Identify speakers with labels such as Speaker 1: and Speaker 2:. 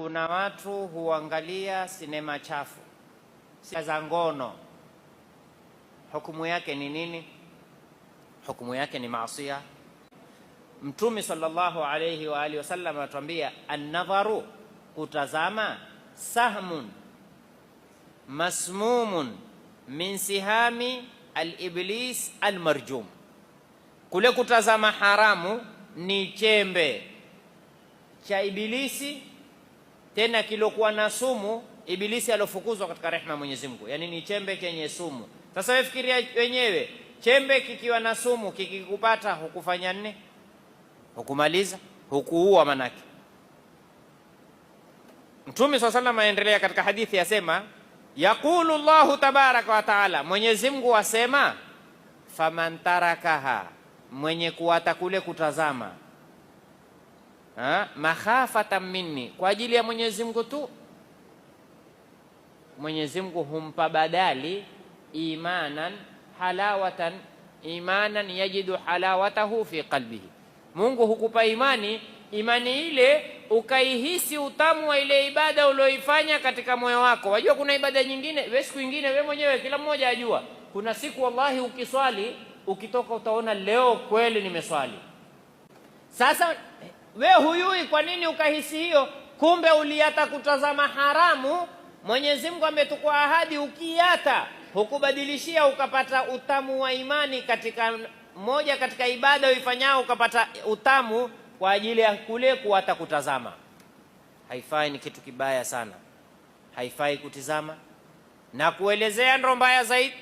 Speaker 1: Kuna watu huangalia sinema chafu za ngono, hukumu yake ni nini? Hukumu yake ni maasia. Mtume sallallahu alayhi wa alihi wasallam anatuambia, an-nadharu, kutazama, sahmun masmumun min sihami al-iblis al-marjum, kule kutazama haramu ni chembe cha ibilisi tena kilokuwa na sumu, ibilisi alofukuzwa katika rehema ya Mwenyezi Mungu, yaani ni chembe chenye sumu. Sasa wewe fikiria wenyewe, chembe kikiwa na sumu kikikupata, hukufanya nne? Hukumaliza, hukuua manake. Mtume swalla sallam aendelea katika hadithi yasema, yaqulu Allahu tabaraka wa taala, Mwenyezi Mungu asema, faman tarakaha, mwenye kuwata kule kutazama makhafatan minni, kwa ajili ya Mwenyezi Mungu tu. Mwenyezi Mungu humpa badali imanan halawatan, imanan yajidu halawatahu fi qalbihi. Mungu hukupa imani, imani ile ukaihisi utamu wa ile ibada ulioifanya katika moyo wako. Wajua kuna ibada nyingine, we siku nyingine we mwenyewe, kila mmoja ajua, kuna siku wallahi ukiswali ukitoka utaona leo kweli nimeswali. Sasa we huyui kwa nini ukahisi hiyo? Kumbe uliata kutazama haramu. Mwenyezi Mungu ametukua ahadi, ukiata hukubadilishia ukapata utamu wa imani katika moja katika ibada uifanyao, ukapata utamu kwa ajili ya kule kuata kutazama. Haifai, ni kitu kibaya sana, haifai kutizama na kuelezea ndo mbaya zaidi.